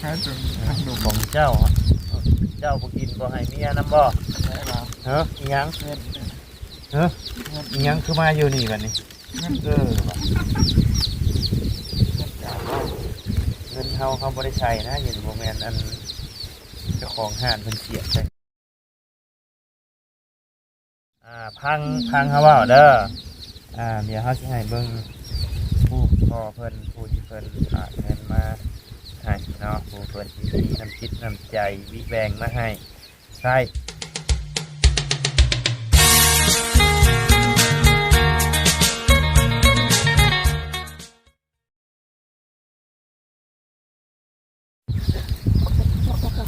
ຂອງເຈົ້າ ເຈົ້າບໍ່ກິນບໍ່ໃຫ້ເມຍນຳບໍ່? ເອີ ອີຫຍັງ? ເອີ ອີຫຍັງຄືມາຢູ່ນີ້ບັດນີ້? ເອີ ວ່າ ເງິນເຮົາ ເຮົາບໍ່ໄດ້ໃຊ້ນະ ຢູ່ນີ້ບໍ່ແມ່ນອັນເຈົ້າຂອງຮ້ານເພິ່ນສຽດໃສ່. ອ່າ ຟັງ ຟັງເຮົາເວົ້າເດີ. ອ່າ ດຽວເຮົາຊິໃຫ້ເບິ່ງຜູ້ພໍ່ເພິ່ນ ຜູ້ທີ່ເພິ່ນຝາກເງິນມາໃຫ້ເນາະ ຜູ້ເພິ່ນທີ່ມີນ້ຳຈິດນ້ຳໃຈວິແບ່ງມາໃຫ້ໃຊ້.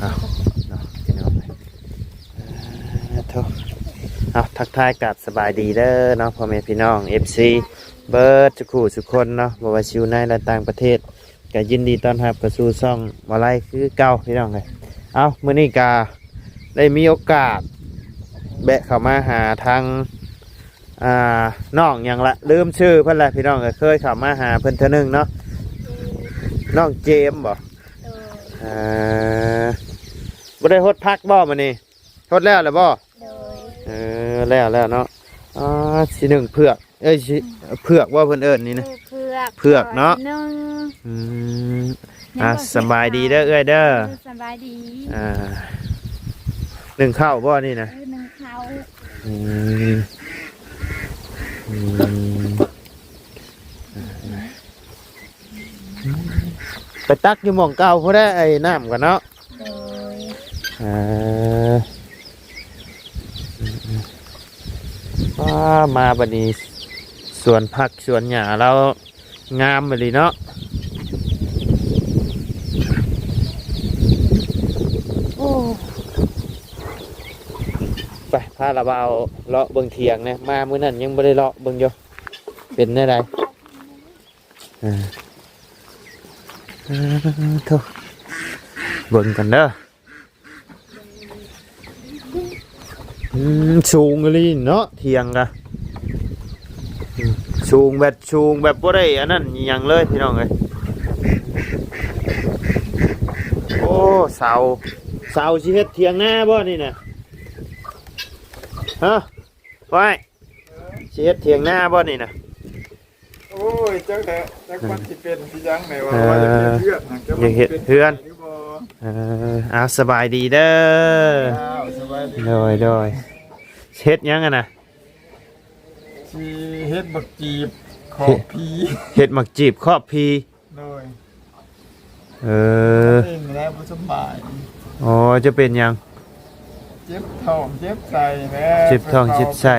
ເອົາເນາະ ພີ່ນ້ອງເອີຍ ເອົາ ທັກທາຍກັບສະບາຍດີເດີເນາະ ພໍ່ແມ່ພີ່ນ້ອງ ເອັຟຊີ ເບິດທຸກຜູ້ທຸກຄົນເນາະ ບໍ່ວ່າຊິຢູ່ໃນ ແລະ ຕ່າງປະເທດ ກໍຍິນດີຕ້ອນຮັບເຂົ້າສູ່ຊ່ອງໝໍໄລຄືເກົ່າ ພີ່ນ້ອງເອີຍ. ເອົາ ມື້ນີ້ກະໄດ້ມີໂອກາດແວະເຂົ້າມາຫາທາງ ອ່າ ນ້ອງຫຍັງລະ ລືມຊື່ເພິ່ນແຫຼະ ພີ່ນ້ອງເອີຍ ເຄີຍເຂົ້າມາຫາເພິ່ນເທື່ອໜຶ່ງເນາະ ນ້ອງເຈມບໍ? ເອີ ອ່າ ບໍ່ໄດ້ຫົດຜັກບໍມື້ນີ້? ຫົດແລ້ວແຫຼະບໍ? ໂດຍ ເອີ ແລ້ວແລ້ວເນາະ. ອ່າ ຊິໜຶ້ງເຜືອກ ເອີຍ ຊິ ເຜືອກບໍ່ເພິ່ນເອີ້ນນີ້ນະ? ເອີ ເຜືອກ ເຜືອກເນາະ ຊິໜຶ້ງ ອືມ ອ່າ ສະບາຍດີເດີເອື້ອຍເດີ ສະບາຍດີ ອ່າ ໜຶ້ງເຂົ້າບໍ່ນີ້ນະ? ເອີ ໜຶ້ງເຂົ້າ ອືມ ອືມ ໄປຕັກຢູ່ໝ່ອງເກົ່າພຸ້ນແຫຼະ ໄອ້ນ້ຳກັນເນາະ ໂດຍ ເອີ ອ່າ ມາບັດນີ້ ສວນຜັກສວນຫຍ້າລາວງາມອີ່ຫຼີເນາະ ໂອ້ ໄປ ພາລາວບ່າວເລາະເບິ່ງຖຽງແດ່ ມາມື້ນັ້ນຍັງບໍ່ໄດ້ເລາະເບິ່ງຢູ່ ເປັນແນວໃດ? ເອີ ເອີ ໂທ້ ເບິ່ງກັນເດີ ອືມ ສູງອີ່ຫຼີເນາະ ຖຽງກະ ອືມ ສູງແບບ ສູງແບບບໍ່ໄດ້ອັນນັ້ນອີ່ຫຍັງເລີຍ ພີ່ນ້ອງເອີຍ ໂອ້ ເສົາ ເສົາຊິເຮັດຖຽງນາບໍ່ນີ້ນະ? ຮະ ໄວ້ ຊິເຮັດຖຽງນາບໍ່ນີ້ນະ? ໂອ້ຍ ຈັກແຫຼະ ຈັກມັນຊິເປັນຊິຫຍັງແຫຼະ ວ່າ ເອີ ວ່າຢາກເຮັດເຮືອນຫັ້ນ ຈັກມັນຊິເປັນ ຢາກເຮັດເຮືອນ ຫຼືບໍ່ ເອີ ເອົາ ສະບາຍດີເດີ ເຈົ້າ ສະບາຍດີ ໂດຍ ໂດຍ ເຮັດຫຍັງຫັ້ນນະ? ຊິເຮັດໝາກຈີບຂອບຜີ ເຮັດໝາກຈີບຂອບຜີ ໂດຍ ເອີ ເປັນແລ້ວບໍ່ສະບາຍ ອໍ ຈະເປັນຫຍັງ? ເຈັບທ້ອງເຈັບໄສ້ແຫຼະ ເຈັບທ້ອງເຈັບໄສ້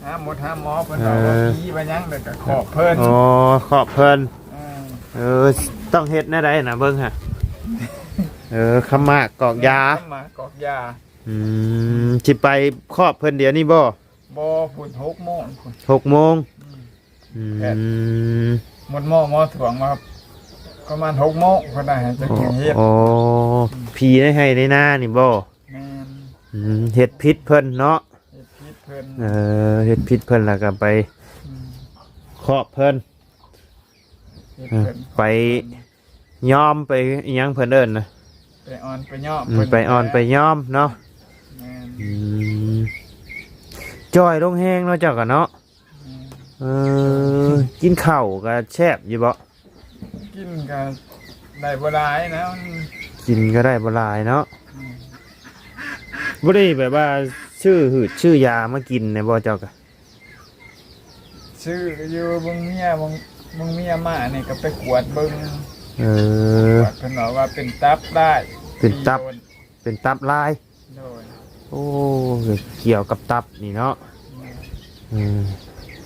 ຫາໝົດຫາໝໍ ເພິ່ນເວົ້າວ່າ ເອີ ຜີວ່າຫຍັງ ແລ້ວກໍຂອບເພິ່ນ ອໍ ຂອບເພິ່ນ ເອີ ເອີ ຕ້ອງເຮັດແນວໃດນະ ເບິ່ງຫາ ເອີ ຄຳໝາກກອກຢາ ຄຳໝາກກອກຢາ ອືມ ຊິໄປຂອບເພິ່ນດຽວນີ້ບໍ່? ບໍ່ ພຸ້ນ ຫົກໂມງພຸ້ນ ຫົກໂມງ ອືມ ອືມ ໝົດໝໍ ໝໍຖ້ວງມາປະມານຫົກໂມງພຸ້ນນະ ຈັ່ງເຮັດ ອໍ ອືມ ຜີໃນໄຮ່ໃນນານີ້ບໍ່? ແມ່ນ ອືມ ເຮັດຜິດເພິ່ນເນາະ ເຮັດຜິດເພິ່ນ ເອີ ເຮັດຜິດເພິ່ນແລ້ວກໍໄປ ອືມ ຂອບເພິ່ນ ເຮັດເພິ່ນ ເອີ ໄປຍອມໄປອີ່ຫຍັງເພິ່ນເອີ້ນນະ ໄປອ່ອນໄປຍອມ ອືມ ເພິ່ນ ໄປອ່ອນໄປຍອມເນາະ ແມ່ນ ອືມ ຈ່ອຍລົງແຮງເນາະເຈົ້າກໍເນາະ ແມ່ນ ເອີ ກິນເຂົ້າກໍແຊບຢູ່ບໍ່? ກິນກໍໄດ້ບໍ່ຫຼາຍນະ ກິນກໍໄດ້ບໍ່ຫຼາຍເນາະ ອືມ ບໍ່ໄດ້ແບບວ່າຊື້ຫືດຊື້ຢາມາກິນແດ່ບໍ່ເຈົ້າກະ? ຊື້ຢູ່ ເບິ່ງເມຍ ເບິ່ງ ເບິ່ງເມຍມານີ້ກໍໄປກວດເບິ່ງ ເອີ ກວດເພິ່ນເວົ້າວ່າເປັນຕັບລາຍ ເປັນຕັບ ເປັນຕັບລາຍ ໂດຍ ໂອ້ ກ່ຽວກັບຕັບນີ້ເນາະ ໂດຍ ເອີ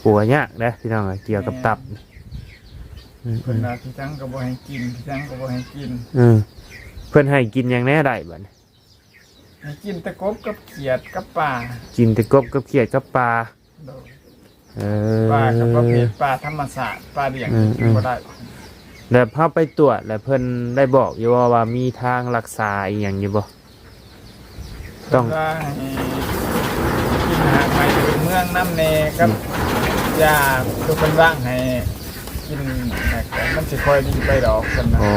ປົວຍາກເດ້ພີ່ນ້ອງ ກ່ຽວກັບຕັບ ແມ່ນ ອືມ ເພິ່ນວ່າ ອືມ ທີ່ສັງກໍບໍ່ໃຫ້ກິນ ທີ່ສັງກໍບໍ່ໃຫ້ກິນ ເອີ ເພິ່ນໃຫ້ກິນຫຍັງແດ່ໄດ້ບັດນີ້? ໃຫ້ກິນແຕ່ກົບກັບຂຽດກັບປາ ກິນແຕ່ກົບກັບຂຽດກັບປາ ໂດຍ ເອີ ປາກໍປະເພດປາທຳມະຊາດ ປາລ້ຽງ ອືມ ກິນບໍ່ໄດ້ ແລ້ວເຮົາໄປກວດແລ້ວເພິ່ນໄດ້ບອກຢູ່ບໍ່ວ່າມີທາງລັກສາອີ່ຫຍັງຢູ່ບໍ່? ຕ້ອງ ເພິ່ນວ່າໃຫ້ກິນຮາກໄມ້ພື້ນເມືອງນຳແດ່ ກັບ ອືມ ຢາ ຄືເພິ່ນວ່າໃຫ້ກິນ ມັນຊິຄ່ອຍດີໄປດອກ ເພິ່ນວ່າ ອໍ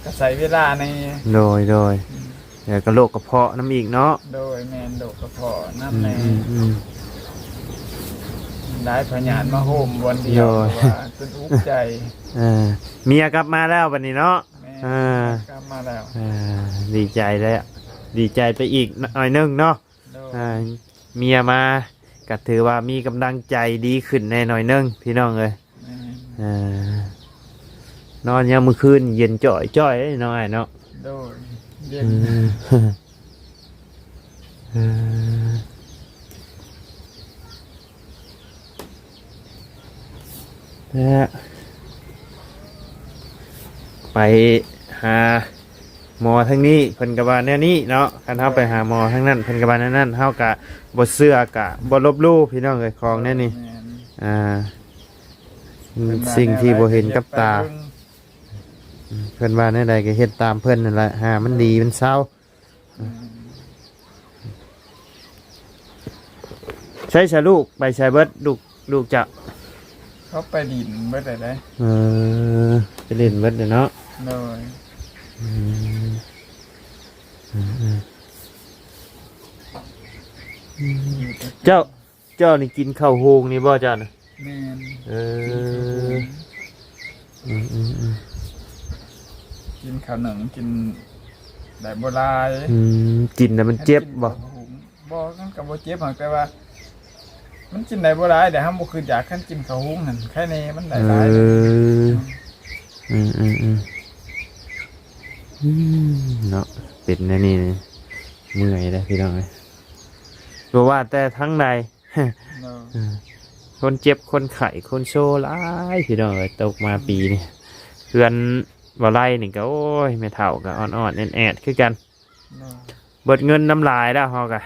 ກະສ ໃຊ້ເວລາແດ່. ໂດຍ ໂດຍ ອືມ ແລ້ວກໍໂລກກະເພາະນຳອີກເນາະ. ໂດຍ ແມ່ນ ໂລກກະເພາະນຳແດ່. ອືມ ອືມ ອືມ ຫຼາຍພະຍາດມາໂຮມບ່ອນດຽວ. ໂດຍ ເພາະວ່າເປັນອຸກໃຈ. ເອີ ເມຍກັບມາແລ້ວບັດນີ້ເນາະ. ແມ່ນ ເອີ ກັບມາແລ້ວ. ເອີ ດີໃຈແລ້ວ ດີໃຈໄປອີກໜ້ອຍໜຶ່ງເນາະ. ໂດຍ ອ່າ ເມຍມາກໍຖືວ່າມີກຳລັງໃຈດີຂຶ້ນແດ່ໜ້ອຍໜຶ່ງ ພີ່ນ້ອງເອີຍ. ແມ່ນ ເອີ ນອນຍາມມື້ຄືນເຢັນຈ້ອຍຈ້ອຍເນາະ ອ້າຍເນາະ. ໂດຍ ເຢັນ. ອືມ ເອີ ແລ້ວໄປຫາໝໍທາງນີ້ ເພິ່ນກໍວ່າແນວນີ້ເນາະ, ຄັນເຮົາໄປຫາໝໍທາງນັ້ນ ເພິ່ນກໍວ່າແນວນັ້ນ, ເຮົາກໍບໍ່ເຊື່ອ ກໍບໍ່ລົບຫຼູ່ ພີ່ນ້ອງເອີຍ ຂອງແນວນີ້. ແມ່ນ ອ່າ ເພິ່ນວ່າ ສິ່ງທີ່ບໍ່ເຫັນກັບຕາ ແນວໃດກໍເຮັດໄປເບິ່ງ. ອືມ ເພິ່ນວ່າແນວໃດກໍເຮັດຕາມເພິ່ນນັ້ນແຫຼະ ຫາມັນດີມັນເຊົາ. ອືມ ໃສຊະລູກ ໄປໃສເບິດ ລູກ ລູກເຈົ້າ? ເຂົາໄປຫຼິ້ນເບິດແລ້ວເດ້. ເອີ ໄປຫຼິ້ນເບິດແລ້ວເນາະ. ໂດຍ ອືມ ອືມ ອືມ ອືມ ເຈົ້າ ເຈົ້ານີ້ກິນເຂົ້າຫຸງນີ້ບໍ່ເຈົ້ານະ? ແມ່ນ. ເອີ ກິນເຂົ້າຫຸງ. ອືມ ອືມ ອືມ ກິນເຂົ້າໜຶ່ງກິນໄດ້ບໍ່ຫຼາຍ. ອືມ ກິນແລ້ວມັນເຈັບບໍ່? ຄັນກິນເຂົ້າຫຸງ ບໍ່ ມັນກໍບໍ່ເຈັບ ຫາກແຕ່ວ່າມັນກິນໄດ້ບໍ່ຫຼາຍ ແຕ່ເຮົາບໍ່ຄືຢາກ. ຄັນກິນເຂົ້າຫຸງຫັ້ນ ໄຄແນ່ ມັນໄດ້ຫຼາຍ. ເອີ ອືມ ອືມ ອືມ ອືມ ເນາະ ເປັນແນວນີ້ນີ້ ເມື່ອຍເດ້ ພີ່ນ້ອງເອີຍ. ບໍ່ວ່າແຕ່ທາງໃດ ເນາະ ເອີ ຄົນເຈັບ ຄົນໄຂ້ ຄົນໂຊຫຼາຍ ພີ່ນ້ອງເອີຍ. ຕົກມາປີນີ້ ເຮືອນບໍ່ໄລ່ນີ້ກໍ ໂອ້ຍ ແມ່ເຖົ້າກໍອ່ອນໆແອດໆຄືກັນ. ເນາະ ເບິດເງິນນຳຫຼາຍແລ້ວ ເຮົາກໍ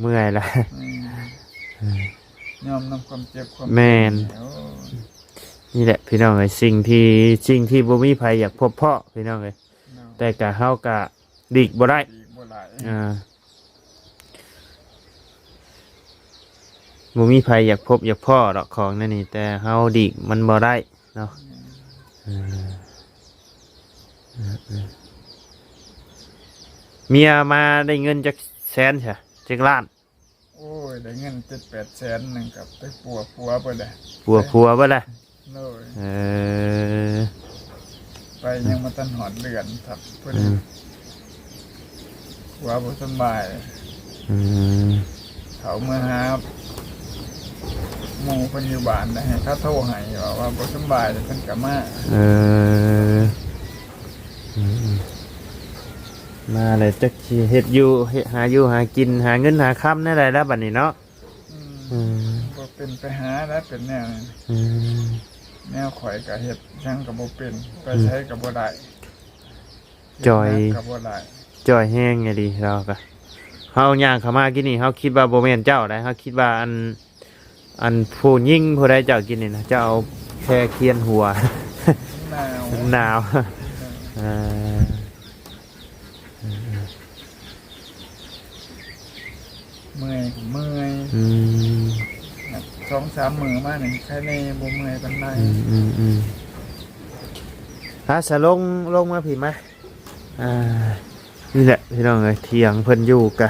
ເມື່ອຍແລ້ວ. ອືມ ຍອມນຳຄວາມເຈັບຄວາມ ແມ່ນ ໂອ້ຍ ນີ້ແຫຼະ ພີ່ນ້ອງເອີຍ ສິ່ງທີ່ ສິ່ງທີ່ບໍ່ມີໃຜຢາກພົບພໍ້ ພີ່ນ້ອງເອີຍ. ເນາະ ແຕ່ກະ ເຮົາກະຫຼີກບໍ່ໄດ້ ຫຼີກບໍ່ໄດ້ ອ່າ ບໍ່ມີໃຜຢາກພົບຢາກພໍ້ດອກຂອງແນວນີ້ ແຕ່ເຮົາຫຼີກມັນບໍ່ໄດ້ເນາະ. ແມ່ນ ເອີ ເອີ ເອີ ເມຍມາໄດ້ເງິນຈັກແສນຊະ ຈັກລ້ານ? ໂອ້ຍ ໄດ້ເງິນເຈັດແປດແສນໜຶ່ງ ກໍໄປປົວຜົວເບິດແຫຼະ. ປົວຜົວເບິດແຫຼະ. ໂດຍ ເອີ ໄປຍັງບໍ່ທັນຮອດເດືອນ ຄັບ ເພິ່ນ ອືມ ຜົວບໍ່ສຳບາຍ. ອືມ ເຂົາເມືອຫາໝູ່ເພິ່ນຢູ່ບ້ານ ໃຫ້ເຂົາໂທໃຫ້ ວ່າ ວ່າບໍ່ສຳບາຍ ເພິ່ນກໍມາ. ເອີ ອືມ ອືມ ມາແລ້ວ ຈັກຊິເຮັດຢູ່ ເຮັດ ຫາຢູ່ຫາກິນ ຫາເງິນຫາຄຳແນວໃດລະບັດນີ້ເນາະ. ອືມ ອືມ ບໍ່ເປັນໄປຫາແລ້ວ ເປັນແນວນີ້. ອືມ ແນວຂ້ອຍກໍເຮັດຫຍັງກໍບໍ່ເປັນ ໄປ ອືມ ໃສກໍບໍ່ໄດ້. ຈ່ອຍ ເຮັດຫຍັງກໍບໍ່ໄດ້ ຈ່ອຍແຮງອີ່ຫຼີລາວກະ. ເຮົາຍ່າງເຂົ້າມາກີ້ນີ້ ເຮົາຄິດວ່າບໍ່ແມ່ນເຈົ້າໃດ ເຮົາຄິດວ່າອັນ ອັນຜູ້ຍິງຜູ້ໃດເຈົ້າກິນນີ້ນະ ເຈົ້າເອົາແພຄຽນຫົວ. ໜາວ ໜາວ ເອີ ເມື່ອຍກໍເມື່ອຍ. ອືມ ສອງສາມມື້ມານີ້ ໄຄແນ່ ບໍ່ເມື່ອຍປານໃດ. ອືມ ອືມ ອືມ ພາສະລົງ ລົງມາພີ້ມາ. ອ່າ ນີ້ແຫຼະ ພີ່ນ້ອງເອີຍ ຖຽງເພິ່ນຢູ່ກະ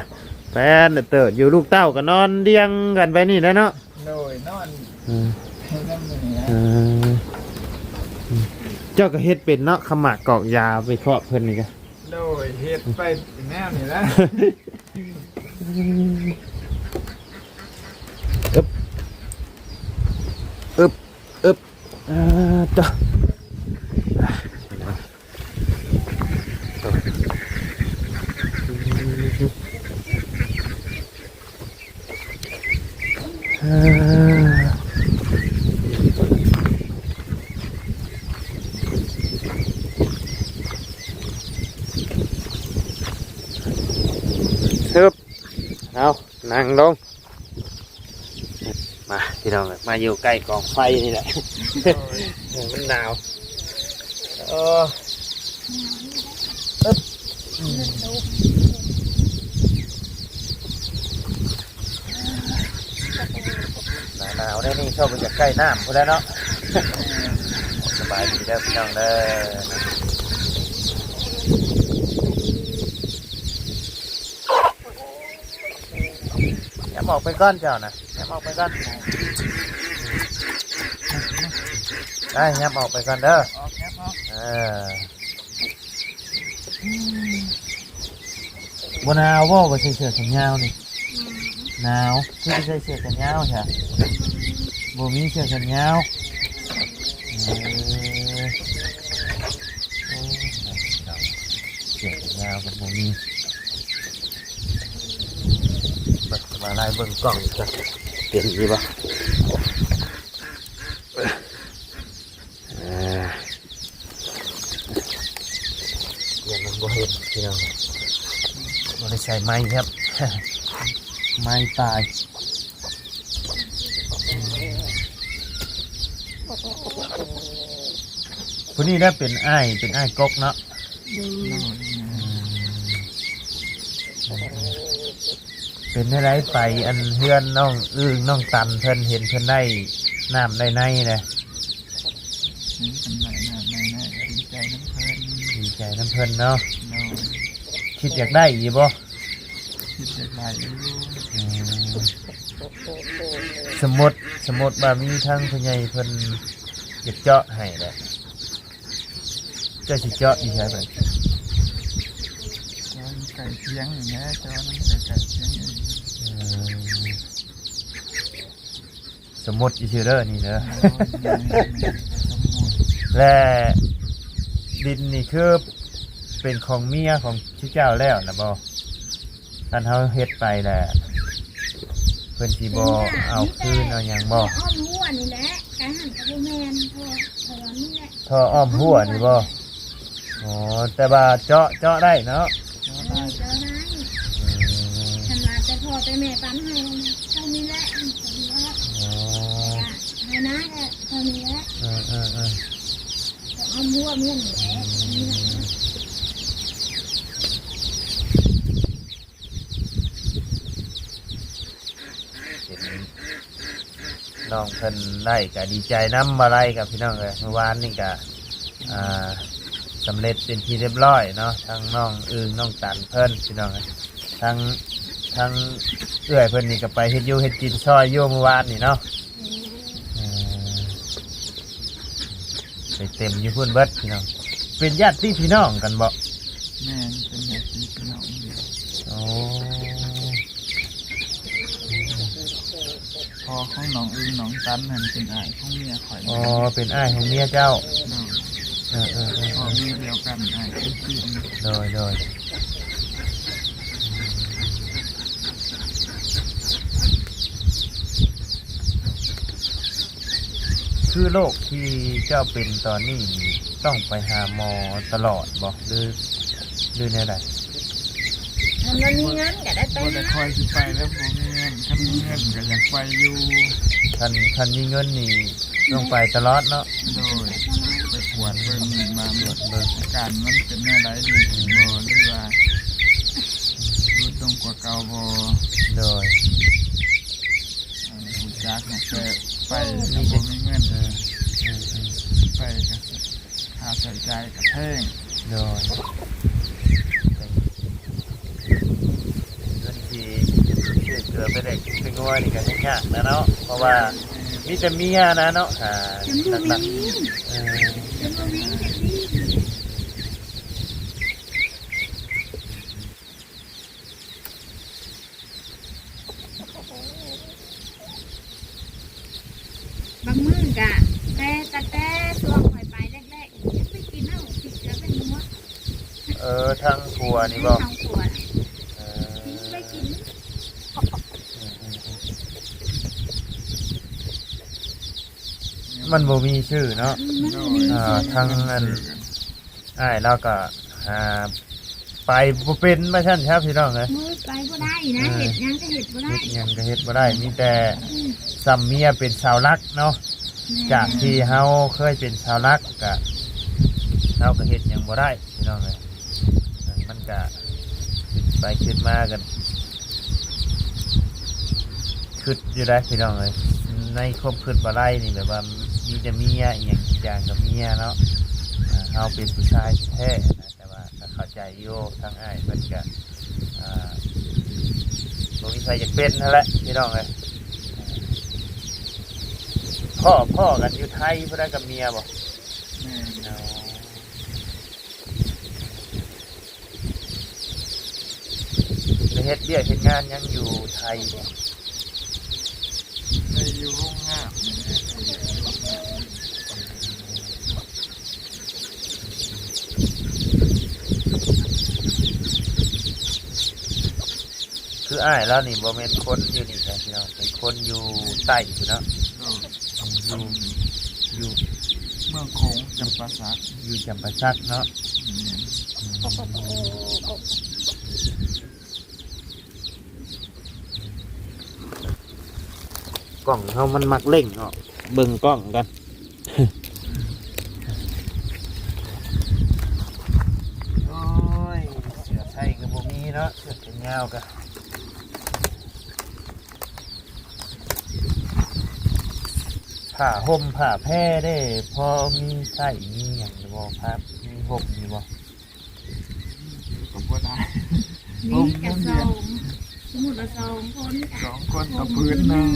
ແປນເຕີດຢູ່ ລູກເຕົ້າກໍນອນລຽງກັນໄປນີ້ແຫຼະເນາະ. ໂດຍ ນອນ ເອີ ໃຫ້ນຳຢູ່ນີ້ນະ. ເອີ ເຈົ້າກໍເຮັດເປັນເນາະ ຂະໝາກກອກຢາໄປຄອບເພິ່ນນີ້ກະ. ໂດຍ ເຮັດໄປແນວນີ້ແຫຼະ. ອຶບ ອຶບ ອຶບ ອ່າ ຕະ ອ່າ ຊຶບ ເອົາ ນັ່ງລົງ ມາ ພີ່ນ້ອງເອີຍ ມາຢູ່ໃກ້ກອງໄຟນີ້ແຫຼະ. ໂອ້ຍ ເອີ ມັນໜາວ. ເອີ ອຶບ ອືມ ໜາວໆ ແນວນີ້ເຂົາກໍຢາກໃກ້ນ້ຳພຸ້ນແຫຼະເນາະ. ສະບາຍດີເດີ ພີ່ນ້ອງເດີ. ອອກໄປກ່ອນເຈົ້ານະ ຍັບອອກໄປກ່ອນ ໄດ້ ຍັບອອກໄປກ່ອນເດີ ອອກ ຍັບອອກ ເອີ. ບໍ່ໜາວບໍ່ ບໍ່ໃສ່ເສື້ອແຂນຍາວນີ້? ໜາວ ຄືຊິໃສ່ເສື້ອແຂນຍາວຊະ? ບໍ່ມີເສື້ອແຂນຍາວ ເອີ ເສື້ອແຂນຍາວກໍບໍ່ມີ. ເບິ່ງມາໄລ່ເບິ່ງກ້ອງຈັກເປັນຢູ່ບໍ່? ອ່າ ຢ້ານມັນບໍ່ເຫັນພີ່ນ້ອງ ບໍ່ໄດ້ໃສ່ໄມ້ຄັບ ໄມ້ຕາຍ. ຜູ້ນີ້ໄດ້ເປັນອ້າຍ ເປັນອ້າຍກົກເນາະ. ໂດຍ ເປັນແນວໃດໄປ ອັນ ເຮືອນນ້ອງອຶ່ງ ນ້ອງຕັນ ເພິ່ນ ເຫັນເພິ່ນໄດ້ນ້ຳໄດ້ໃນແຫຼະ? ເຫັນເພິ່ນໄດ້ນ້ຳໄດ້ໃນ ກໍດີໃຈນຳເພິ່ນ ດີໃຈນຳເພິ່ນເນາະ. ໂດຍ ຄິດຢາກໄດ້ຢູ່ບໍ່? ຄິດຢາກໄດ້ຢູ່. ອືມ ສົມມຸດ ສົມມຸດວ່າມີທາງຜູ້ໃຫຍ່ເພິ່ນຢາກເຈາະໃຫ້ແຫຼະ ເຈົ້າຊິເຈາະຢູ່ໃສບາດນີ້? ເຈາະຢູ່ໃກ້ຄຽງນີ້ແຫຼະ ເຈາະນຳໃກ້ຄຽງນີ້. ອືມ ສົມມຸດຊື່ໆເດີນີ້ເດີ. ໂດຍ ແລະ ດິນນີ້ຄືເປັນຂອງເມຍຂອງເຈົ້າແລ້ວນະບໍ່? ຄັນເຮົາເຮັດໄປແລ້ວ ເພິ່ນຊິບໍ່ເອົາຄືນເອົາຫຍັງບໍ່? ອ້ອມຮົ້ວນີ້ແຫຼະ ກາຍຫັ້ນກໍບໍ່ແມ່ນ ເພາະວ່າ ເພາະວ່ານີ້ແຫຼະ ທໍ່ອ້ອມຮົ້ວນີ້ບໍ່? ອໍ ແຕ່ວ່າເຈາະ ເຈາະໄດ້ເນາະ? ເອີ ເຈາະໄດ້. ອືມ ຄັນວ່າແຕ່ພໍ່ແຕ່ແມ່ປັນໃຫ້ເທົ່ານີ້ແຫຼະ ອໍ ໃຫ້ນາແລ້ວເທົ່ານີ້ແຫຼະ. ເອີໆໆ ກໍອ້ອມຮົ້ວເມຍນີ້ແຫຼະ. ອືມ ເຫັນນ້ອງເພິ່ນໄດ້ກໍດີໃຈນຳ ບໍ່ໄດ້ກໍພີ່ນ້ອງເອີຍ ມື້ວານນີ້ກໍ ອ່າ ສຳເລັດເປັນທີ່ຮຽບຮ້ອຍເນາະ ທັງນ້ອງອຶ່ງ ນ້ອງຕັນເພິ່ນພີ່ນ້ອງເອີຍ ທັງ ທັງເອື້ອຍເພິ່ນນີ້ກໍໄປເຮັດຢູ່ເຮັດກິນຊ່ອຍຢູ່ມື້ວານນີ້ເນາະ. ເອີ ໄປເຕັມຢູ່ພຸ້ນເບິດພີ່ນ້ອງ. ເປັນຍາດຕິພີ່ນ້ອງກັນບໍ່? ແມ່ນ ເປັນຍາດຕິພີ່ນ້ອງ. ໂອ້ ພໍ່ຂອງນ້ອງອຶ່ງ ນ້ອງຕັນຫັ້ນເປັນອ້າຍຂອງເມຍຂ້ອຍ. ອໍ ເປັນອ້າຍຂອງເມຍເຈົ້າ. ໂດຍ ເອີໆໆ ພໍ່ແມ່ດຽວກັນ ອ້າຍເປັນພີ່. ໂດຍໆ. ຄືໂລກທີ່ເຈົ້າເປັນຕອນນີ້ນີ້ ຕ້ອງໄປຫາໝໍຕະຫຼອດບໍ່ ຫຼື ຫຼືແນວໃດ? ຄັນວ່າມີເງິນກໍໄດ້ໄປ ບໍ່ໄດ້ຄ່ອຍຊິໄປແລ້ວ ບໍ່ມີເງິນ ຄັນມີເງິນກໍຢາກໄປຢູ່. ຄັນ ຄັນມີເງິນນີ້ຕ້ອງໄປຕະຫຼອດເນາະ. ໂດຍ ໄປກວດເບິ່ງວ່າ ກວດເບິ່ງ ອາການມັນເປັນແນວໃດ ດີຂຶ້ນບໍ່ ຫຼືວ່າຫຼຸດລົງກວ່າເກົ່າບໍ່. ໂດຍ ຮູ້ຈັກ ແຕ່ໄປກໍບໍ່ມີເງິນ. ເອີ ເອີໆ ໄປກໍຄ່າໃຊ້ຈ່າຍກໍແພງ. ໂດຍ ເງິນທີ່ຊື້ເກືອໄປແດກໄປງົວນີ້ກໍຍັງຍາກນະເນາະ ເພາະວ່າມີແຕ່ເມຍນະເນາະ ຫາຫຼັກໆ. ເອີ ບາງມື້ກະ ແຕ່ ຕັ້ງແຕ່ຊ່ວງຂ້ອຍໄປແລກໆ ຍັງໄປກິນເອົາ ກິນເກືອໄປໝົດ. ເອີ ທາງຜົວນີ້ບໍ່? ທາງຜົວ. ເອີ ກິນໄປກິນ. ອືມໆໆ ມັນບໍ່ມີຊື່ເນາະ. ອືມ ມັນບໍ່ມີຊື່. ອ່າ ທາງອັນ ອ້າຍລາວກໍຫາໄປບໍ່ເປັນວ່າຊັ້ນຊະ ພີ່ນ້ອງເອີຍ. ໂອ້ຍ ໄປບໍ່ໄດ້ນະ. ເອີ ເຮັດຫຍັງກໍເຮັດບໍ່ໄດ້ ເຮັດຫຍັງກໍເຮັດບໍ່ໄດ້ ມີແຕ່ ອືມ ສ່ຳເມຍເປັນເສົາຫຼັກເນາະ. ແມ່ນ ຈາກທີ່ເຮົາເຄີຍເປັນເສົາຫຼັກ ກະ ເຮົາກໍເຮັດຫຍັງບໍ່ໄດ້ ພີ່ນ້ອງເອີຍ. ມັນກະຄິດໄປຄິດມາກໍ ຄິດຢູ່ໄດ໋ພີ່ນ້ອງເອີຍ ໃນຄວາມຄິດບໍ່ໄດ້ນີ້ ແບບວ່າມີແຕ່ເມຍອີ່ຫຍັງ ທຸກຢ່າງກໍເມຍເນາະ. ເຮົາເປັນຜູ້ຊາຍແທ້ໆນະ ແຕ່ວ່າກໍເຂົ້າໃຈຢູ່ ທາງອ້າຍເພິ່ນກໍ ອ່າ ບໍ່ມີ ໃຜຢາກເປັນຫັ້ນແຫຼະພີ່ນ້ອງເອີຍ. ພໍ້ ພໍ້ກັນຢູ່ໄທພຸ້ນນະກັບເມຍບໍ່? ແມ່ນ. ອໍ ໄປເຮັດວຽກເຮັດງານຫຍັງຢູ່ໄທບໍ່? ໄປຢູ່ໂຮງງານນີ້ແຫຼະ ໄປຢູ່ໂຮງງານ. ຄືອ້າຍລາວນີ້ບໍ່ແມ່ນຄົນຢູ່ນີ້ເດ້ພີ່ນ້ອງ ເປັນຄົນຢູ່ໃຕ້ພຸ້ນເນາະ. ເອີ ຢູ່ ຢູ່ເມືອງໂຂງ ຈຳປາສັກ ຢູ່ຈຳປາສັກເນາະ. ແມ່ນ. ອືມ ກ້ອງເຮົາມັນມັກເລັ່ງເນາະ ເບິ່ງກ້ອງກັນ. ໂອ້ຍ ເສື້ອໃສ່ກໍບໍ່ມີເນາະ ເສື້ອແຂນຍາວກໍ ຜ້າຫົ່ມຜ້າແພເດ້ ພໍມີໃຊ້ມີຫຍັງຢູ່ບໍ່? ຜ້າ ມີຫົ່ມຢູ່ບໍ່? ກໍບໍ່ໄດ້ ມີກະສອງ ສົມມຸດວ່າສອງຄົນກະ ສອງຄົນຕໍ່ຜືນໜຶ່ງ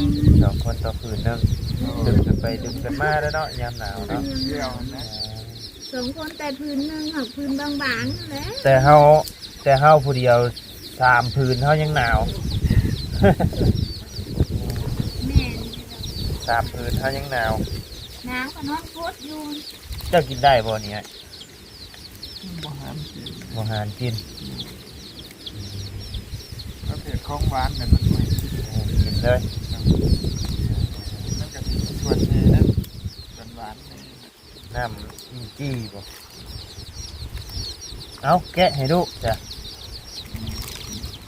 ສອງຄົນຕໍ່ຜືນໜຶ່ງ ເອີ ດຶງກັນໄປດຶງກັນມາແລ້ວເນາະ ຍາມໜາວເນາະ. ດຽວຫັ້ນນະ ສອງຄົນແຕ່ຜືນໜຶ່ງ ຫາກຜືນບາງໆຫັ້ນແຫຼະ ແຕ່ເຮົາ ແຕ່ເຮົາຜູ້ດຽວສາມຜືນເຮົາຍັງໜາວ. ແມ່ນ ສາມຜືນເຮົາຍັງໜາວ ໜາວກໍນອນກົດຢູ່. ເຈົ້າກິນໄດ້ບໍ່ນີ້? ບໍ່ຫານກິນ ບໍ່ຫານກິນ ປະເພດຂອງຫວານແມ່ນມັນບໍ່ໃຫ້ກິນ ເອີ ກິນເລີຍ ມັນກະຊິສ່ວນແດ່ນະ ສ່ວນຫວານແດ່. ນ້ຳອິ້ງຈີ່ບໍ່? ເອົາ ແກະໃຫ້ລູກຈ້ະ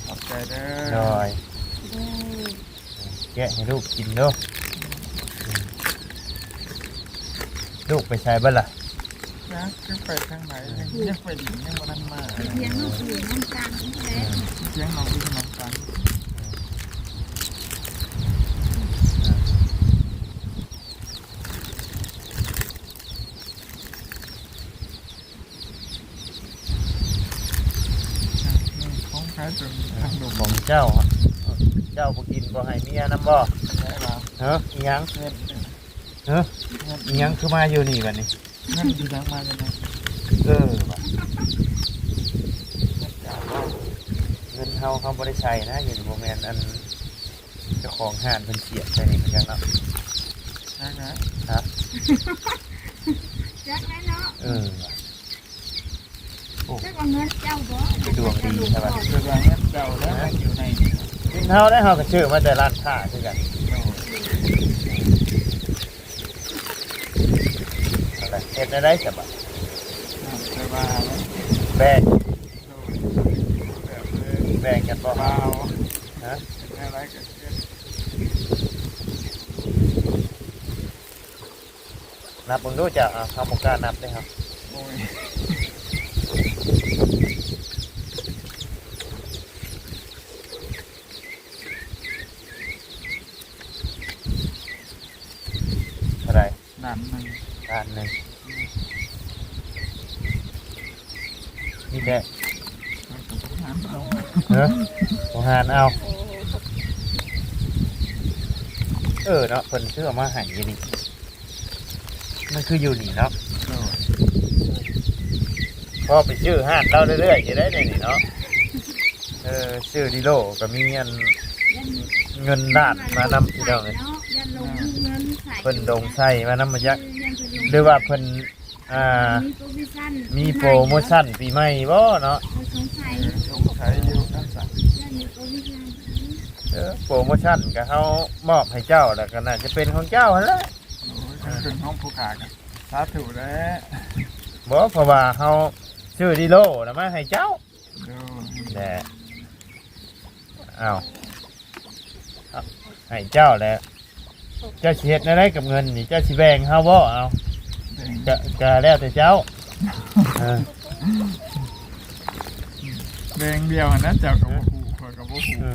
ຂອບໃຈເດີ ໂດຍ ໂດຍ. ແກະໃຫ້ລູກກິນເດີ ລູກໄປໃສເບິດລະ? ຈັກ ຈັກໄປທາງໃດ ຍັງ ຍັງໄປຫຼິ້ນ ຍັງບໍ່ທັນມາ ໄປທ່ຽງນ້ອງອື່ນນຳກັນແຫຼະ ໄປທ່ຽງນ້ອງອື່ນນຳກັນ. ຂອງໃຜຕົວນີ້? ຂອງເຈົ້າ ເຈົ້າບໍ່ກິນບໍ່ໃຫ້ເມຍນຳບໍ່? ໃຜວ່າ ເອີ ອີຫຍັງ? ເງິນ ເອີ ເງິນ ອີຫຍັງຄືມາຢູ່ນີ້ບັດນີ້? ເງິນຊິຫຍັງມາຈັ່ງໃດ? ເອີ ວ່າ ເງິນເຈົ້າບໍ່? ເງິນເຮົາ ເຮົາບໍ່ໄດ້ໃຊ້ນະ ຢູ່ນີ້ບໍ່ແມ່ນອັນ ເຈົ້າຂອງຮ້ານເພິ່ນສຽບໃສ່ນີ້ ຈັກເນາະ ຈັກນະ ຮະ ຈັກແຫຼະເນາະ ເອີ ໂອ້ ຈັກວ່າເງິນເຈົ້າບໍ່ ຄືດວງດີແທ້ວ່າ ຄືວ່າເງິນເຈົ້າແລ້ວ ມາຢູ່ໃນດິນເຮົາໄດ໋ ເຮົາກໍຊື້ມາແຕ່ຮ້ານຄ້າຄືກັນ ໂອ້ ຫັ້ນແຫຼະ ເຮັດແນວໃດສະບາດ ແຕ່ວ່າ ແບ່ງ ແບ່ງກັນບໍ່ ເອົາ ຮະ ເຮັດແນວໃດກໍ ນັບເບິ່ງດູເຈົ້າ ເຮົາບໍ່ກ້ານັບເດ້ເຮົາ ໂອ້ຍ ເທົ່າໃດ? ລ້ານໜຶ່ງ ລ້ານໜຶ່ງ ນີ້ແຫຼະ ເອີ ບໍ່ຫານເອົາ ເອີເນາະ ເພິ່ນຊື້ເອົາມາໃຫ້ຢູ່ນີ້ ມັນຄືຢູ່ນີ້ເນາະ ໂດຍ ພໍໄປຊື້ຮ້ານລາວເລື້ອຍໆຢູ່ໄດ໋ນີ້ເນາະ ເອີ ຊື້ດີໂລກໍມີອັນ ເງິນລ້ານມານຳ ພີ່ນ້ອງເອີຍ ເພິ່ນດົງໃສ່ມານຳ ບໍ່ຈັກ ຫຼືວ່າເພິ່ນ ອ່າ ມີໂປຣໂມຊັນ ມີໂປຣໂມຊັນປີໃໝ່ບໍ່ເນາະ ສົງໄສ ເອີ ສົງໄສຢູ່ ເອີ ໂປຣໂມຊັນກໍເຮົາມອບໃຫ້ເຈົ້າ ແລ້ວກໍໜ້າຈະເປັນຂອງເຈົ້າຫັ້ນແຫຼະ ໂອ້ຍ ຄັນເປັນຂອງຜູ້ຂ້າກໍສາທຸແຫຼະ ບໍ່ ເພາະວ່າເຮົາຊື້ດີໂລນະມາໃຫ້ເຈົ້າ ໂດຍ ແຫຼະ ອ້າວ ໃຫ້ເຈົ້າແຫຼະ ເຈົ້າຊິເຮັດແນວໃດກັບເງິນນີ້ ເຈົ້າຊິແບ່ງເຮົາບໍ່? ເອົາ ແບ່ງ ກະ ກະແລ້ວແຕ່ເຈົ້າ ເອີ ແບ່ງດຽວຫັ້ນນະ ເຈົ້າກໍບໍ່ຮູ້ ຂ້ອຍກໍບໍ່ຮູ້ ເອີ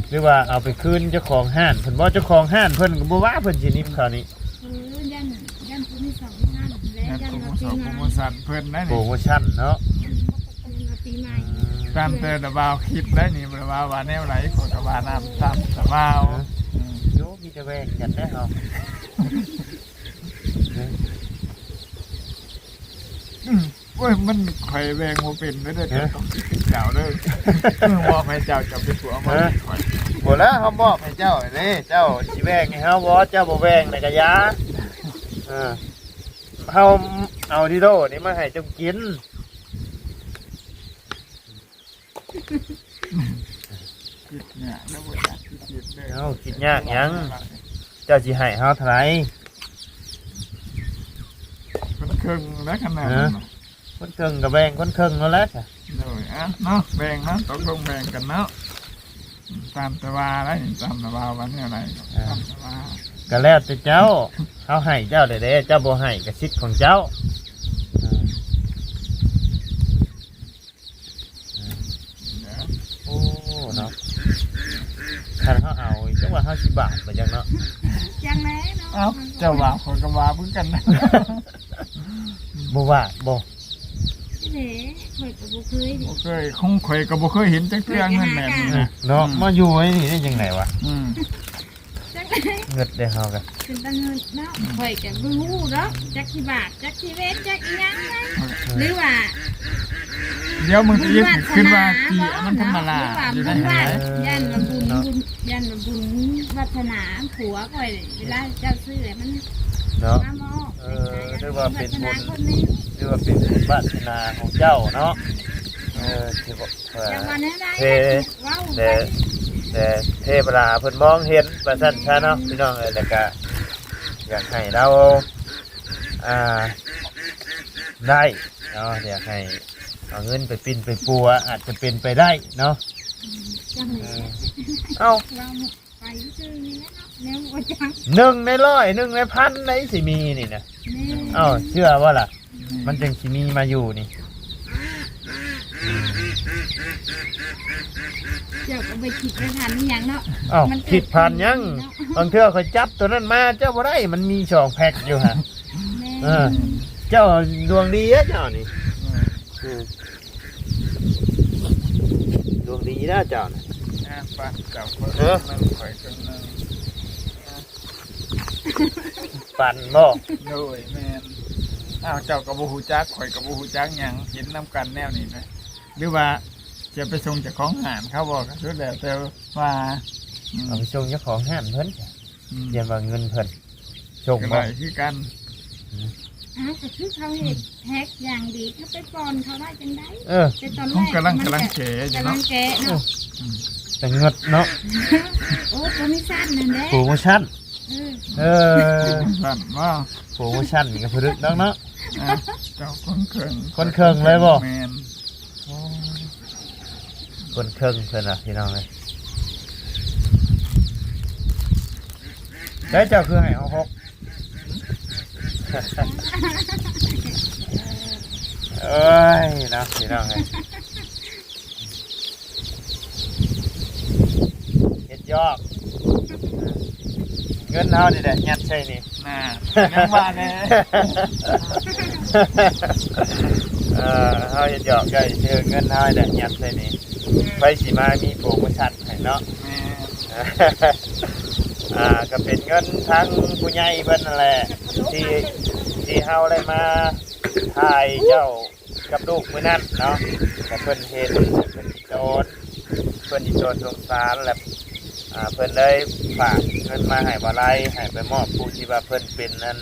ຫຼືວ່າເອົາໄປຄືນເຈົ້າຂອງຮ້ານເພິ່ນບໍ່? ເຈົ້າຂອງຮ້ານເພິ່ນກໍບໍ່ວ່າ ເພິ່ນຊິໜິບເຂົ້ານີ້ ເອີ ຢ້ານ ຢ້ານໂປຣໂມຊັນແຫຼະ ຢ້ານວ່າປີໃໝ່ ໂປຣໂມຊັນເພິ່ນນະ ໂປຣໂມຊັນເນາະ ຢ້ານວ່າປີໃໝ່ ອືມ ຕາມແຕ່ລະບ່າວຄິດໄດ້ນີ້ ລະບ່າວວ່າແນວໃດ ຂ້ອຍກໍວ່ານຳຕາມລະບ່າວ. ເອີ ອືມ ຢູ່ ມີແຕ່ແຫວ່ງກັນແດ່ເຮົາ. ອືມ ໂອ້ຍ ມັນ ຂ້ອຍແຫວ່ງບໍ່ເປັນເດີ ເຈົ້າຕ້ອງຄິດເປັນເຈົ້າເດີ. ເອີ ມອບໃຫ້ເຈົ້າ ເຈົ້າເປັນຜູ້ເອົາມາໃຫ້ຂ້ອຍ. ບໍ່ລະ ເຮົາມອບໃຫ້ເຈົ້າເດ້ ເຈົ້າຊິແຫວ່ງໃຫ້ເຮົາບໍ່? ເຈົ້າບໍ່ແຫວ່ງນະກະຢ່າ. ເອີ ເຮົາເອົາດີໂດນີ້ມາໃຫ້ເຈົ້າກິນ. ຄິດຍາກແລ້ວ ບໍ່ຢາກຄິດເດ້. ເອົ້າ ຄິດຍາກຫຍັງ? ເຈົ້າຊິໃຫ້ເຮົາເທົ່າໃດ? ຄົນເຄິ່ງແລ້ວຂະໜາດ ເອີ ນັ້ນນະ ຄົນເຄິ່ງກໍແບ່ງຄົນເຄິ່ງນັ້ນແຫຼະ. ໂດຍ ອ່ະເນາະ ແບ່ງເນາະ ຕົກລົງແບ່ງກັນເນາະ ຕາມແຕ່ວ່າໄດ້ ຕາມແຕ່ວ່າວ່າແນວໃດ ເອີ ຕາມແຕ່ວ່າ ກໍແລ້ວແຕ່ເຈົ້າ. ເຮົາໃຫ້ເຈົ້າແລ້ວເດ້ ເຈົ້າບໍ່ໃຫ້ກໍສິດຂອງເຈົ້າ. ເອີ ໂອ້ ເນາະ ຄັນເຮົາເອົາ ຈັກວ່າເຮົາຊິບາບບໍ່ຈັກເນາະ. ຈັ່ງໃດເນາະ ເອົ້າ ເຈົ້າບາບ ຂ້ອຍກໍບາບຄືກັນ. ບໍ່ບາບບໍ່? ເດ້ ຂ້ອຍກໍບໍ່ເຄີຍເດ້ ບໍ່ເຄີຍ ຂອງຂ້ອຍກໍບໍ່ເຄີຍເຫັນຈັກເທື່ອ ເງິນແບບນີ້ນະ ເນາະ. ອືມ ມາຢູ່ໄວ້ນີ້ໄດ້ຈັ່ງໃດວະ? ອືມ ຈັກ ເງິດເດ້ເຮົາກະ ເປັນຕາເງິດເນາະ. ອືມ ຂ້ອຍກະບໍ່ຮູ້ດອກ ຈັກຊິບາບ ຈັກຊິເວັນ ຈັກອີ່ຫຍັງນະ ເອີ ຫຼືວ່າ ດຽວບາງທີຄິດວ່າຈີມັນທຳມະດາຢູ່ໃນຫັ້ນແຫຼະ. ເອີ ຢ້ານວ່າບຸນ ເນາະ ບຸນ ຢ້ານວ່າບຸນວາດສະໜາຜົວຂ້ອຍ ເວລາເຈົ້າຊື້ແລ້ວມັນ ເນາະ ມາມອບ ເອີ ຫຼືວ່າເປັນບຸນ ວາດສະໜາຄົນໜຶ່ງ ຫຼືວ່າເປັນບຸນວາດສະໜາຂອງເຈົ້າເນາະ. ເອີ ທີ່ ເອີ ເທ ແຕ່ ແຕ່ເທວະດາເພິ່ນມອງເຫັນວ່າຊັ້ນຊະເນາະ ພີ່ນ້ອງເອີຍ. ແລ້ວກະຢາກໃຫ້ລາວ ອ່າ ໄດ້ເນາະ ຢາກໃຫ້ເອົາເງິນໄປປິ່ນໄປປົວ ອາດຈະເປັນໄປໄດ້ເນາະ. ອືມ ຈັ່ງໃດ ເອີ ເອົ້າ ໄປຊື່ນີ້ແຫຼະເນາະ ແນວບໍ່ຈັກ ໜຶ່ງໃນຮ້ອຍ ໜຶ່ງໃນພັນໃດຊິມີນີ້ນະ. ແມ່ນ ເອົ້າ ເຊື່ອບໍ່ລະ? ແມ່ນ ມັນຈັ່ງຊິມີມາຢູ່ນີ້. ເຈົ້າກໍໄປຄິດໄປຜັນອີ່ຫຍັງເນາະ. ເອົ້າ ມັນເກີດຂຶ້ນ ຄິດຜັນຫຍັງເນາະ. ບາງເທື່ອຂ້ອຍຈັບໂຕນັ້ນມາ ເຈົ້າບໍ່ໄດ້ ມັນມີສອງແພັກຢູ່ຫັ້ນ. ແມ່ນ ເອີ ເຈົ້າດວງດີເດ້ເຈົ້ານີ້. ເອີ ເອີ ດວງດີນະເຈົ້ານະ. ອ່າ ໄປ ເຈົ້າຄົນ ເອີ ນັ້ນຂ້ອຍຄົນໜຶ່ງ. ອ່າ ປັ່ນບໍ່? ໂດຍ ແມ່ນ. ອ້າວ ເຈົ້າກໍບໍ່ຮູ້ຈັກ ຂ້ອຍກໍບໍ່ຮູ້ຈັກຫຍັງ ເຫັນນຳກັນແນວນີ້ນະ ຫຼືວ່າຈະໄປສົ່ງເຈົ້າຂອງຮ້ານເຂົາບໍ່ ກໍສຸດແລ້ວແຕ່ວ່າ. ອືມ ເອົາໄປສົ່ງເຈົ້າຂອງຮ້ານເພິ່ນ ອືມ ຢ້ານວ່າເງິນເພິ່ນ ສົ່ງບໍ່? ກໍໄດ້ຄືກັນ. ອືມ ອ້າວ ກໍຄືເຂົາເຮັດແພັກຢ່າງດີ ເຂົາໄປປ້ອນເຂົາໄດ້ຈັ່ງໃດ? ເອີ ແຕ່ຕອນແລກ ກຳລັງ ກຳລັງແກະຢູ່ເນາະ ກຳລັງແກະເນາະ. ເອີ ອືມ ແຕ່ເງິດເນາະ. ໂອ້ ໂປຣໂມຊັນນັ້ນເດ້ ໂປຣໂມຊັນ. ເອີ ເອີ ໂປຣໂມຊັນວ່າ ໂປຣໂມຊັນນີ້ກໍຜະລຶກດອກເນາະ. ອ່າ ເຈົ້າຄົນເຄິ່ງ ຄົນເຄິ່ງເລີຍບໍ່? ແມ່ນ. ໂອ້ ຄົນເຄິ່ງເພິ່ນວ່າ ພີ່ນ້ອງເອີຍ. ແຕ່ເຈົ້າຄືໃຫ້ເຮົາຫົກ? ເອີຍເນາະ ພີ່ນ້ອງເອີຍ. ເຮັດຢອກ ເງິນເຮົານີ້ແຫຼະ ຍັດໃສ່ນີ້ ນະ ຍັງວ່າແດ່. ເອີ ເຮົາເຮັດຢອກໄດ້ ເອີ ເງິນເຮົານີ້ແຫຼະ ຍັດໃສ່ນີ້ ໃຜຊິມາມີໂປຣໂມຊັນໃຫ້ເນາະ. ແມ່ນ. ອ່າ ກໍເປັນເງິນທາງຜູ້ໃຫຍ່ເພິ່ນນັ້ນແຫຼະ ທີ່ ທີ່ເຮົາໄດ້ມາຖ່າຍເຈົ້າ ກັບລູກມື້ນັ້ນເນາະ ແຕ່ເພິ່ນເຫັນ ເພິ່ນອີ່ຕົນ ເພິ່ນອີ່ຕົນສົງສານ ແລະ ອ່າ ເພິ່ນເລີຍຝາກເງິນມາໃຫ້ບ່າວໄລ ໃຫ້ໄປມອບຜູ້ທີ່ວ່າເພິ່ນເປັນອັນ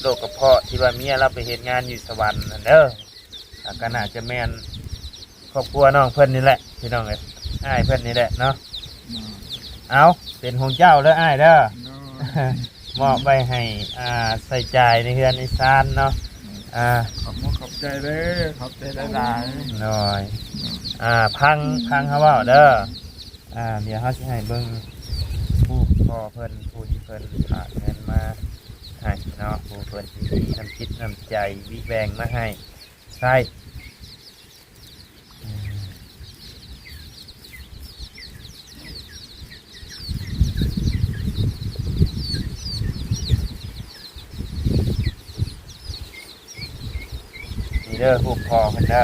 ໂລກກະເພາະ ທີ່ວ່າເມຍລາວໄປເຮັດງານຢູ່ສະຫວັນຫັ້ນເດີ. ອ່າ ກໍໜ້າຈະແມ່ນຄອບຄົວນ້ອງເພິ່ນນີ້ແຫຼະ ພີ່ນ້ອງເອີຍ ອ້າຍເພິ່ນນີ້ແຫຼະເນາະ. ເອົາ ເປັນຂອງເຈົ້າເດີອ້າຍເດີ. ໂດຍ. ມອບໄວ້ໃຫ້ ອ່າ ໃຊ້ຈ່າຍໃນເຮືອນໃນຊານເນາະ. ອ່າ ຂອບມຸກຂອບໃຈເດີ ຂອບໃຈຫຼາຍໆ. ໂດຍ. ອ່າ ຟັງ ຟັງເຮົາເວົ້າເດີ. ອ່າ ດຽວເຮົາຊິໃຫ້ເບິ່ງຮູບພໍ່ເພິ່ນ ຜູ້ທີ່ເພິ່ນຝາກເງິນມາໃຫ້ເນາະ ຜູ້ເພິ່ນທີ່ມີນ້ຳຈິດນ້ຳໃຈ ວິແບ່ງມາໃຫ້ໃຊ້. ນີ້ເດີ ຮູບພໍ່ເພິ່ນເດີ.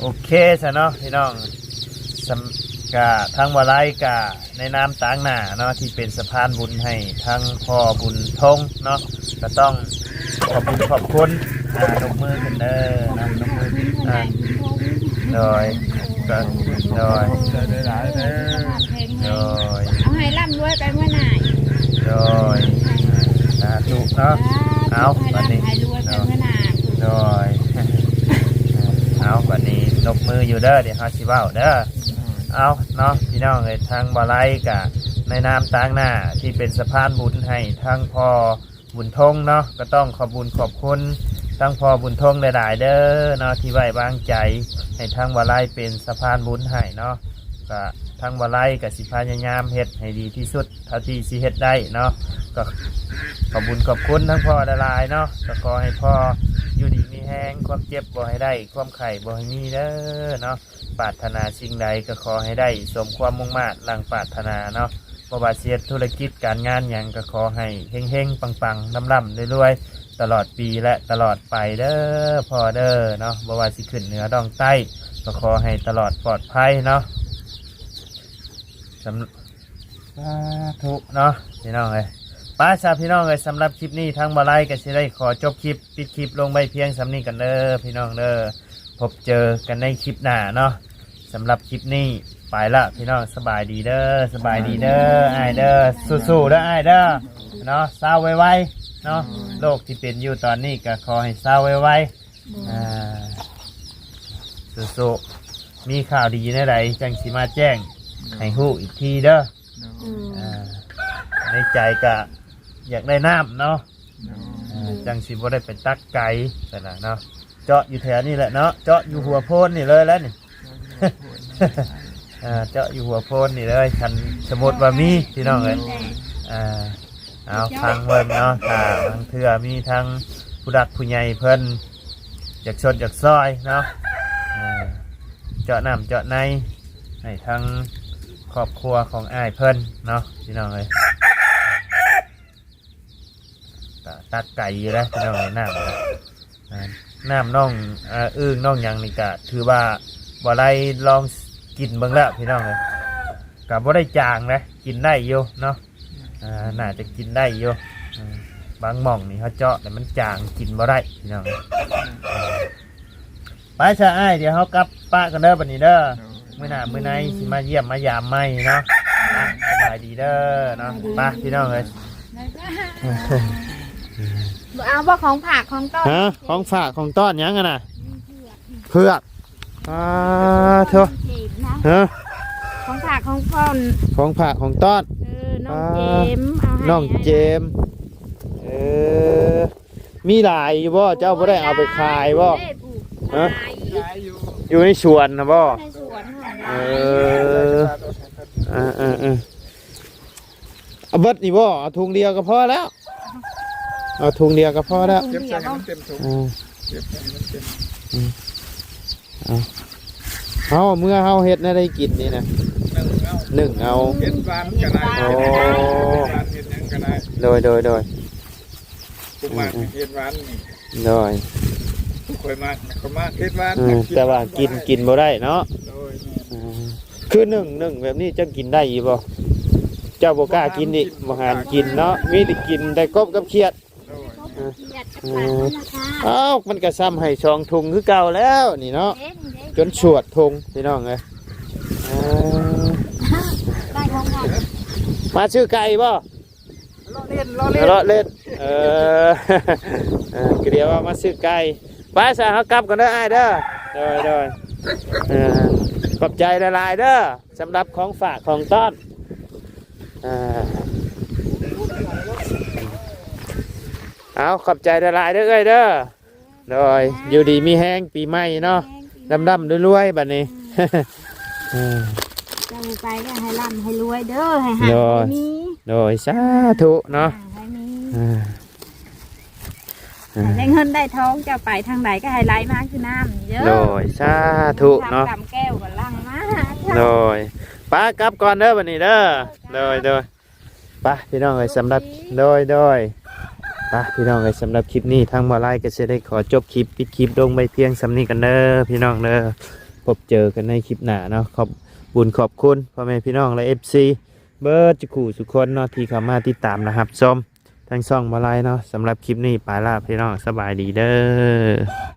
ໂອເຄຊະເນາະພີ່ນ້ອງ ສຳ ກະທາງບ່າວໄລກະໃນນາມຕາງໜ້າເນາະ ທີ່ເປັນສະພານບຸນໃຫ້ທາງພໍ່ບຸນທົງເນາະ ກະຕ້ອງຂອບຄຸນຂອບຄຸນ ອ່າ ຍົກມືຂຶ້ນເດີເນາະ ຍົກມື ອ່າ ໂດຍ ກະ ໂດຍ ຂອບໃຈຫຼາຍໆເດີ ໂດຍ ເອົາໃຫ້ລ່ຳລວຍໄປເມື່ອໜ້າ ໂດຍ ສາທຸເນາະ ເອົາ ໃຫ້ລ່ຳໃຫ້ລວຍໄປເມື່ອໜ້າ ໂດຍ ເອົາ ບັດນີ້ນົບມືຢູ່ເດີ ດຽວເຮົາຊິເວົ້າເດີ ເອົາເນາະ ພີ່ນ້ອງເອີຍ ທາງບ່າວໄລກະໃນນາມຕາງໜ້າທີ່ເປັນສະພານບຸນໃຫ້ທາງພໍ່ບຸນທົງເນາະ ກະຕ້ອງຂອບບຸນຂອບຄຸນທາງພໍ່ບຸນທົງຫຼາຍໆເດີເນາະ ທີ່ໄວ້ວາງໃຈໃຫ້ທາງບ່າວໄລເປັນສະພານບຸນໃຫ້ເນາະ ກະທາງບ່າວໄລກະຊິພະຍາຍາມເຮັດໃຫ້ດີທີ່ສຸດ ເທົ່າທີ່ຊິເຮັດໄດ້ເນາະ ກໍຂອບບຸນຂອບຄຸນທັງພໍ່ຫຼາຍໆເນາະ ກໍຂໍໃຫ້ພໍ່ຢູ່ດີມີແຮງ ຄວາມເຈັບບໍ່ໃຫ້ໄດ້ ຄວາມໄຂ້ບໍ່ໃຫ້ມີເດີເນາະ ປາດຖະໜາສິ່ງໃດກໍຂໍໃຫ້ໄດ້ສົມຄວາມມຸ່ງມາດດັ່ງປາດຖະໜາເນາະ ບໍ່ວ່າຊິເຮັດທຸລະກິດການງານຫຍັງກໍຂໍໃຫ້ເຮັງໆ ປັງໆ ລ່ຳໆ ລວຍໆ ຕະຫຼອດປີ ແລະ ຕະຫຼອດໄປເດີພໍ່ເດີເນາະ ບໍ່ວ່າຊິຂຶ້ນເໜືອລ່ອງໃຕ້ ກໍຂໍໃຫ້ຕະຫຼອດປອດໄພເນາະ ສຳ ສາທຸເນາະ ພີ່ນ້ອງເອີຍ ໄປຊະພີ່ນ້ອງເອີຍ ສຳລັບຄລິບນີ້ທາງບ່າວໄລກໍຊິໄດ້ຂໍຈົບຄລິບ ປິດຄລິບລົງໄວ້ພຽງສ່ຳນີ້ກ່ອນເດີພີ່ນ້ອງເດີ ພົບເຈີກັນໃນຄລິບໜ້າເນາະ ສຳລັບຄລິບນີ້ໄປລະພີ່ນ້ອງ ສະບາຍດີເດີ ສະບາຍດີເດີອ້າຍເດີ ສູ້ໆເດີອ້າຍເດີເນາະ ເຊົາໄວໆເນາະ ໂລກທີ່ເປັນຢູ່ຕອນນີ້ກໍຂໍໃຫ້ເຊົາໄວໆ ອ່າ ສູ້ໆ ມີຂ່າວດີແນວໃດຈັ່ງຊິມາແຈ້ງໃຫ້ຮູ້ອີກທີເດີ ໂດຍ ອືມ ອ່າ ໃນໃຈກະຢາກໄດ້ນ້ຳເນາະ ໂດຍ ອ່າ ຈັ່ງຊິບໍ່ໄດ້ໄປຕັກໄກຊັ້ນນະເນາະ ເຈາະຢູ່ແຖວນີ້ແຫຼະເນາະ ເຈາະຢູ່ຫົວໂພນນີ້ເລີຍແຫຼະນີ້ ອ່າ ເຈາະຢູ່ຫົວໂພນນີ້ເລີຍ ຄັນສົມມຸດວ່າມີພີ່ນ້ອງເອີຍ ອ່າ ເອົາຟັງເບິ່ງເນາະ ຖ້າບາງເທື່ອມີທາງຜູ້ຫຼັກຜູ້ໃຫຍ່ເພິ່ນຢາກຊົດຢາກຊ່ອຍເນາະ ເຈາະນ້ຳເຈາະໃນໃຫ້ທາງຄອບຄົວຂອງອ້າຍເພິ່ນເນາະ ພີ່ນ້ອງເອີຍ ກໍຕັກໄກຢູ່ເດ້ພີ່ນ້ອງເອີຍ ນ້ຳ ອ່າ ນ້ຳໜອງ ອ່າ ອຶ່ງໜອງຫຍັງນີ້ກໍຖືວ່າບໍ່ໄດ້ລອງກິນເບິ່ງແລ້ວພີ່ນ້ອງເອີຍ ກໍບໍ່ໄດ້ຈາງເດ້ ກິນໄດ້ຢູ່ເນາະ ອ່າ ໜ້າຈະກິນໄດ້ຢູ່ ອືມ ບາງໝ່ອງນີ້ເຮົາເຈາະແລ້ວມັນຈາງ ກິນບໍ່ໄດ້ພີ່ນ້ອງເອີຍ ໄປຊະອ້າຍ ດຽວເຮົາກັບປະກັນເດີບັດນີ້ເດີ ໂດຍ ມື້ໜ້າມື້ໃນຊິມາຢ້ຽມມາຢາມໃໝ່ເນາະ ອ່ະ ສະບາຍດີເດີເນາະ ໄປພີ່ນ້ອງເອີຍ ບໍ່ເອົາບໍ່ຂອງຝາກຂອງຕ້ອນ ຮະ ຂອງຝາກຂອງຕ້ອນຫຍັງຫັ້ນນະ ເຜືອກ ປາໂທ ເຈມນະ ຮະ ຂອງຝາກຂອງຕ້ອນ ຂອງຝາກຂອງຕ້ອນ ເອີ ນ້ອງເຈມ ເອົາໃຫ້ ນ້ອງເຈມ ເອີ ມີຫຼາຍຢູ່ບໍ່? ເຈົ້າບໍ່ໄດ້ເອົາໄປຂາຍບໍ່? ຮະ? ຢູ່ໃນສວນນະບໍ່? ໃນສວນ ເອີ ເອີໆໆ ເອົາເບິດນີ້ບໍ່? ເອົາຖົງດຽວກໍພໍແລ້ວ ເອົາຖົງດຽວກໍພໍແລ້ວ ເກັບໃສ່ໃຫ້ມັນເຕັມຖົງ ເອີ ເກັບໃສ່ໃຫ້ມັນເຕັມ ອືມ ເອົາ ເອົາ ເມື່ອເຮົາເຮັດແນວໃດກິນນີ້ນະ ໜຶ້ງເອົາ ໜຶ້ງເອົາ ເຮັດຫວານກໍໄດ້ ໂອ້ ເຮັດຫວານເຮັດຫຍັງກໍໄດ້ ໂດຍ ໂດຍ ໂດຍ ຜູ້ມັກເຮັດຫວານນີ້ ໂດຍ ຂ້ອຍມັກ ຂ້ອຍມັກເຮັດຫວານ ເອີ ມັກກິນ ແຕ່ວ່າກິນ ຫວານບໍ່ໄດ້ ກິນບໍ່ໄດ້ເນາະ ໂດຍ ແມ່ນ ເອີ ຄືໜຶ້ງ ໜຶ້ງແບບນີ້ເຈົ້າກິນໄດ້ອີກບໍ່? ເຈົ້າບໍ່ກ້າກິນອີກ ບໍ່ຫານກິນເນາະ ມີແຕ່ກິນແຕ່ກົບກັບຂຽດ ໂດຍ ເອີ ເອີ ອ້າວ ມັນກໍຊ່ຳໃຫ້ສອງຖົງຄືເກົ່າແລ້ວນີ້ເນາະ ເຫັນເດ້ ຈົນສວດຖົງພີ່ນ້ອງເອີຍ ເອີ ໄດ້ຂອງກັນ ມາຊື້ໄກ່ບໍ່? ເລາະເລ່ນ ເລາະເລ່ນ ເລາະເລ່ນ ເອີ ເອີ ກໍດຽວວ່າມາຊື້ໄກ່ ໄປຊະ ເຮົາກັບກ່ອນເດີອ້າຍເດີ ໂດຍ ໂດຍ ເອີ ຂອບໃຈຫຼາຍໆເດີ ສຳລັບຂອງຝາກຂອງຕ້ອນ ເອີ ເອົາ ຂອບໃຈຫຼາຍໆເດີເອື້ອຍເດີ ໂດຍ ຢູ່ດີມີແຮງປີໃໝ່ເນາະ ລ່ຳໆລວຍໆບັດນີ້ ເອີ ເຈົ້າໄປກໍໃຫ້ລ່ຳໃຫ້ລວຍເດີ ໃຫ້ຮັ່ງ ໂດຍ ໃຫ້ມີ ໂດຍ ສາທຸເນາະ ອ່າ ໃຫ້ມີ ເອີ ໃຫ້ໄດ້ເງິນໄດ້ທອງ ເຈົ້າໄປທາງໃດກໍໃຫ້ໄຫຼມາຄືນ້ຳເດີ ໂດຍ ສາທຸເນາະ ຄຳແກ້ວກໍຫຼັ່ງມາ ໂດຍ ໄປກັບກ່ອນເດີບັດນີ້ເດີ ໂດຍ ໂດຍ ໄປພີ່ນ້ອງເອີຍ ສຳລັບ ໂດຍ ໂດຍ ໄປພີ່ນ້ອງເອີຍ ສຳລັບຄລິບນີ້ທາງບ່າວໄລກໍຊິໄດ້ຂໍຈົບຄລິບ ປິດຄລິບລົງໄວ້ພຽງສ່ຳນີ້ກັນເດີພີ່ນ້ອງເດີ ພົບເຈີກັນໃນຄລິບໜ້າເນາະ ຂອບບຸນຂອບຄຸນພໍ່ແມ່ພີ່ນ້ອງ ແລະ ເອັຟຊີ ເບິດສູ່ຄູ່ສູ່ຄົນເນາະ ທີ່ເຂົ້າມາຕິດຕາມ ແລະ ຮັບຊົມທາງຊ່ອງບ່າວໄລເນາະ ສຳລັບຄລິບນີ້ໄປລະພີ່ນ້ອງ ສະບາຍດີເດີ.